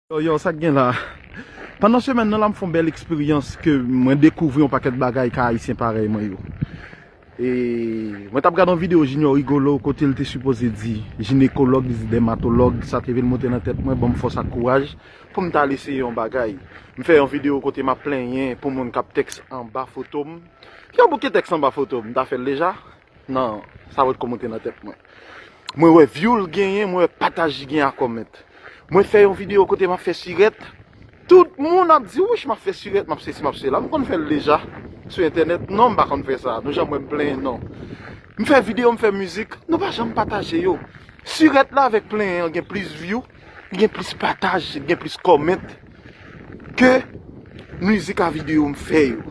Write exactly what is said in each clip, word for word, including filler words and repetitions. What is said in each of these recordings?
Yo, yo, sa k gen la? Pandan semèn nan la, m fè yon bèl eksperyans ke mwen dekouvri yon pakèt bagay ka Ayisyen parèy mwen yo. E mwen t ap gade yon videyo Junior Rigolo kote l te sipoze di jinekològ, li di dèmatològ, sa te vin monte nan tèt mwen, ban m fòs ak kouraj pou m t al eseye yon bagay. M fè yon videyo kote m ap plenyen pou moun k ap tèks anba foto m. Ki yon bouke tèks anba foto m, m ta fè l deja? Non, sa potko monte nan tèt mwen. Mwen wè view l genyen, mwen wè pataj li genyen ak kòmant. Mwen fè yon videyo kote m ap fè sirèt. Tout moun ap di, "Wouch, m ap fè sirèt, m ap sesi, m ap sela." M konn fè l deja sou entènèt. Non, m pa konn fè sa. Nou janm wè m plenyen, non. M fè videyo, m fè mizik, nou pa janm pataje yo. Sirèt la avèk plenyen an gen plis view, li gen plis pataj, li gen plis kòmant ke mizik a videyo m fè yo.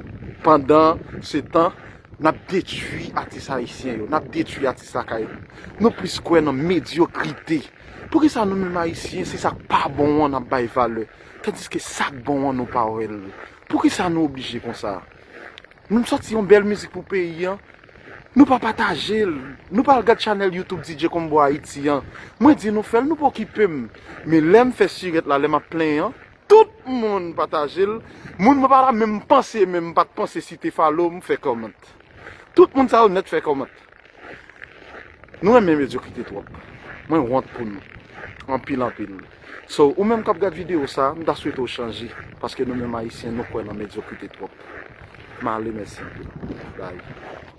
Pandan se tan, n ap detwi atis ayisyen yo, n ap detwi atis lakay nou. Nou plis kwè nan medyokrite. Poukisa nou menm Ayisyen, se sa k pa bon an n ap bay valè, tandiske sa k bon an nou pa wè l? Poukisa nou oblije konsa? Nou sòti yon bèl mizik pou peyi an, nou pa pataje l. Nou pa al gad chanèl YouTube D J Combo Haiti an. Mwen di nou fè l, nou pa okipe m. Men lè m fè sirèt la, lè m ap plenyen an, tout moun pataje l. Moun mwen pa ta menm panse, menm m pa t panse site follow m, fè kòmant. Tout moun sa yo nèt fè kòmant. Nou renmen medyokrite twòp. Mwen wont pou nou. Anpil, anpil. So, ou menm k ap gad videyo sa, m ta swete w chanje. Paske nou menm Ayisyen, nou kwè nan medyokrite twòp. M ale, mèsi anpil. Bye.